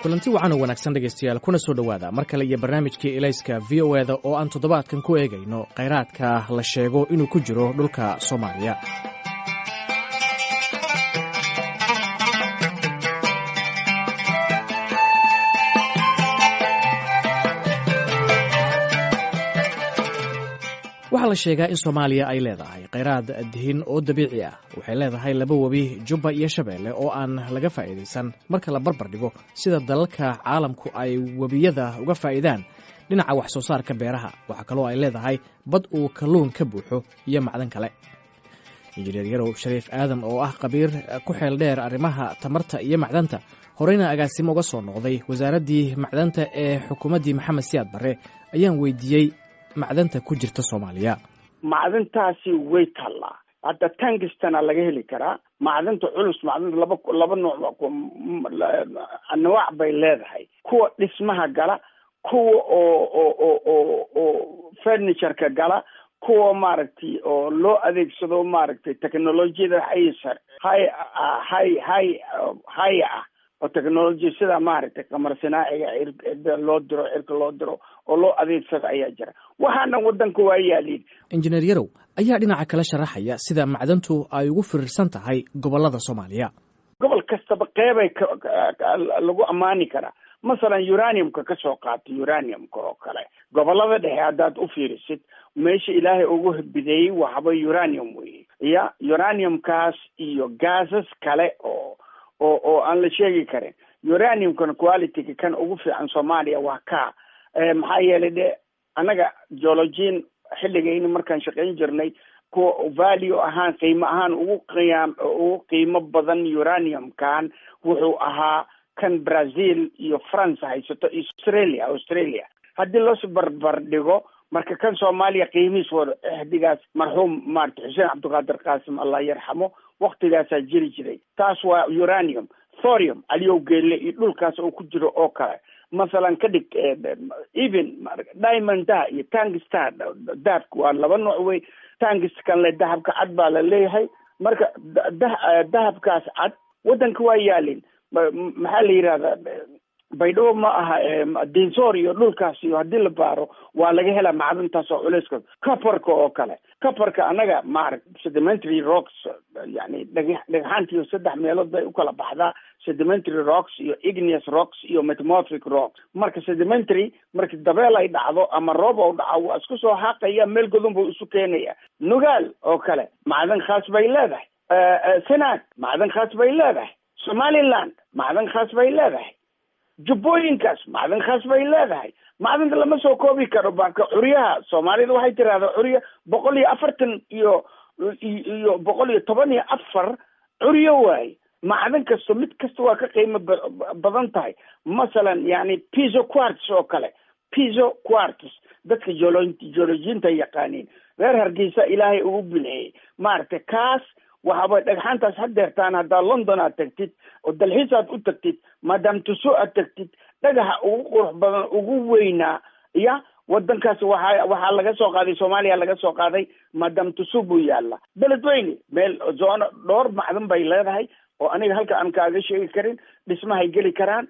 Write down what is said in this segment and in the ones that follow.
Kulanti wacan oo wanaagsan, dhegaystayaal, kuna soo dhowaada mar kale iyo barnaamijkii Ilayska VOA-da oo aan toddobaadkan ku eegayno khayraadka la sheego inuu ku jiro dhulka Soomaaliya. Waxaa la sheegaa in Soomaaliya ay leedahay khayraad dihin oo dabiici ah. Waxay leedahay laba webi, Jubba iyo Shabeelle, oo aan laga faa'iidaysan marka la barbar dhigo sida dalalka caalamku ay webiyada uga faa'iidaan dhinaca wax soo saarka beeraha. Waxaa kaloo ay leedahay bad uu kalluun ka buuxo iyo macdan kale. Injineer Yarow Shariif Aadan, oo ah khabiir ku xeel dheer arrimaha tamarta iyo macdanta, horeyna agaasimo uga soo noqday wasaaraddii macdanta ee xukuumaddii Maxamed Siyaad Barre, ayaan weydiiyey macdanta ku jirta Soomaaliya. Macdintaasi way taallaa. Hadda tungsten-na laga heli karaa, macdinta culus. Macdinta laba nooc, anwaac bay leedahay: kuwa dhismaha gala, kuwa oo furniture-ka gala, kuwa maaragtay oo loo adeegsado maaragtay technolojiyada high high high high ah oo technology, sida maaragtay qamar sinaaciga cirda loo diro, cirka loo diro oo loo adeegsado ayaa jira. Waxaana wadanka waa yaaliin. Injineer Yarow ayaa dhinaca kale sharaxaya sida macdantu ay ugu firirsan tahay gobollada Soomaaliya. Gobol kastaba qeybay lagu ammaani karaa. Masalan, uraniumka ka soo qaata, uraniumka oo kale, gobolada dhexe haddaad u fiirisid, meesha Ilaahay ugu bideeyey waxba uranium weye ya. Uraniumkaas iyo gaasas kale oo aan la sheegi karin. Uraniumkana quality-ga kan ugu fiican Soomaaliya waa ka, maxaa yeelay de annaga geologian xilligayni markaan shaqayn jirnay, kuwa value ahaan, qiimo ahaan ugu qiyaam ugu qiimo badan uraniumkan wuxuu ahaa kan Brazil iyo France haysato iyo Australia haddii loos barbar dhigo. Marka kan Soomaaliya qiimihiis war xdigaas marxuum maarata Xuseen Cabdiqaadir Qaasim, Allah yarxamo, waktigaasaa jiri jiray. Taas waa uranium. Thorium, Aliyow Geelle iyo dhulkaas oo ku jiro oo kale, masalan ka dhig. Even diamondaha iyo tungsten-ha, dahabka waa laba nooc wey. Tungsten le dahabka cad baa la leeyahay. Marka dahabkaas cad waddanka waa yaalin. Maxaa la yidhahdaa, Baydhabo ma aha, Dinsor iyo dhulkaas iyo haddii la baaro waa laga helaa macdantaas oo culeyska. Copper-ka oo kale, copper-ka annaga maarag sedimentary rocks, yani dhagxaantiyo saddex meelood bay ukala baxdaa: sedimentary rocks iyo igneous rocks iyo metamorphic rocks. Marka sedimentary, marka dabeel ay dhacdo ama roob oo dhaco, waa isku soo xaaqaya, meel godon buu isu keenaya. Nugaal oo kale macdan khaas bay leedahay. Sanaag macdan khaas bay leedahay. Somaliland macdan khaas bay leedahay. Jubbooyinkaas macdan khaas bay leedahay. Macdanta lama soo koobi karo. Baka curyaha Soomaalida waxay tirahdaa curya 140 iyo 114 curyo waaye. Macdan kasto, mid kasta waa ka qiimo badan tahay. Masalan, yani piezo quartz oo kale, piezo quartz dadka geologiinta yaqaaniin, reer Hargeysa Ilaahay ugu bineeyey maaragtay. Kaas waxaaba dhagxaantaas hadeertaan haddaa London aad tagtid oo dalxiis aad u tagtid, Madame Tussauds aad tagtid, dhagaxa ugu qurux badan, ugu weynaa ya wadankaas waxaa laga soo qaaday Soomaaliya, laga soo qaaday. Madame Tussauds buu yaalla. Beledweyne meel zoono dhowr macdan bay leedahay oo aniga halka aan kaaga sheegi karin. Dhismahay geli karaan,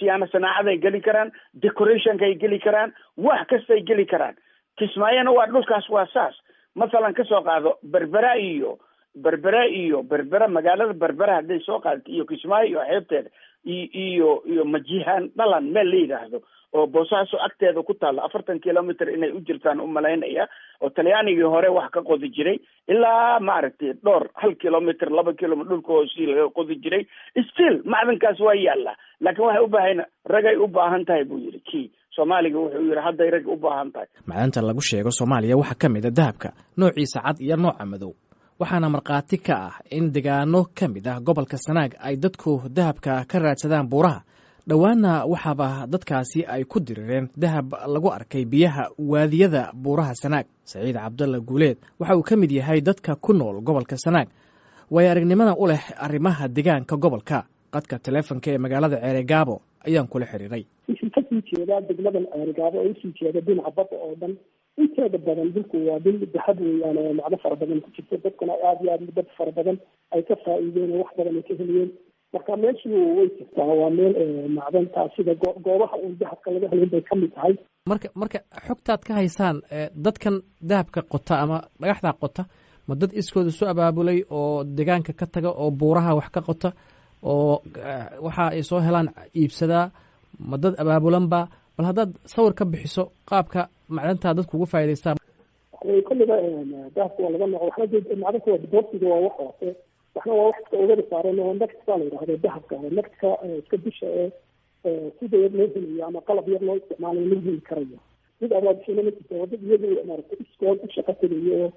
siyaana sanaacaday geli karaan, decoration-kay geli karaan, wax kastay geli karaan. Kismaayona waa dhulkaas, waa saas. Masalan, kasoo qaado Berbera iyo Berbera iyo Berbera, magaalada Berbera hadday soo qaadato, iyo Kismaayo iyo xeebteeda iyo Majihaan Dhalan meel la yidhaahdo oo Boosaaso agteeda ku taalla, 40 kilometer inay u jirtaan u malaynaya, oo Talyaanigii hore wax ka qodi jiray, ilaa maaragtay dhowr hal kilometer, 2 kilometer dhulka hoosii laga qodi jiray. Still macdankaas waa yaallaa, laakiin waxay u baahan ragay u baahan tahay, buu yidhi kii Soomaaliga. Wuxuu yidhi hadday rag u baahan tahay. Macdanta lagu sheego Soomaaliya waxaa ka mid a dahabka noociisa cad iyo nooca madow, waxaana markhaati ka ah in degaano ka mid ah gobolka Sanaag ay dadku dahabka ka raadsadaan buuraha. Dhowaanna waxaaba dadkaasi ay ku dirireen dahab lagu arkay biyaha waadiyada buuraha Sanaag. Saciid Cabdalla Guuleed waxa uu ka mid yahay dadka ku nool gobolka Sanaag, waayo aragnimada u leh arrimaha deegaanka gobolka. Qadka taleefonka ee magaalada Ceeregaabo ayaan kula xiriiray. Wuxuu kasii jeedaa degmadan Ceerigaabo oo usii jeeda dhinaca badda oo dhan. Inteeda badan dhulku waa dhul dahab weeyaan oo macno fara badan ku jirto, dadkuna aada iyo aad dad fara badan ay ka faa'iideen oo wax badan ay ka heliyeen. Marka meeshu way jirtaa, waa meel macdantaa sida goobaha uun dahabka laga helin bay kamid tahay. Marka xogtaad ka haysaan dadkan dahabka qota ama dhagaxdaa qota, ma dad iskooda soo abaabulay oo deegaanka ka taga oo buuraha wax ka qota oo waxa ay soo helaan iibsadaa, ma dad abaabulanba? Bal haddaad sawir ka bixiso qaabka macdantaa dadku uga faa'idaystaa. Kolliba dahabka waa laga nooc, waxna macdanka waa deposit, waa wax hoose, waxna waa wax iska ogada saaran oo nagtka la yidhaahdo dahabka, nagtka iska dusha ee sida yar loo helayo ama qalab yar loo isticmaalayo lagu heli karayo. Mid abaabishana ma jirto, waa dad iyagu maaragtay iskood u shaqo tegayo oo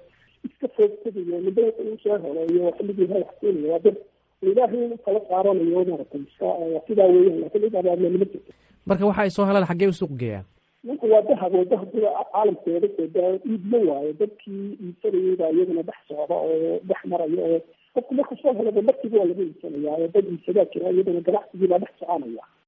iska foog tegayo, midba wuxuu u soo helo iyo xilligii hel wax keenayo, waa dad ilaahay u kala saaranayo maaragtay iska sidaa weeyaan, laakiin cid abaabulana ma jirto. Marka waxa ay soo helaan xaggee u suuq geeyaan? Ninku waa dahab oo dahabkuda caalamkeeda soo daa iib ma waayo, dadkii iibsanayay baa iyaguna dhex socda oo dhex maraya, oo qofku markuu soo helaba markiiba waa laga iibsanayaa, oo dad iibsadaa jira, iyadana ganacsigii baa dhex soconaya.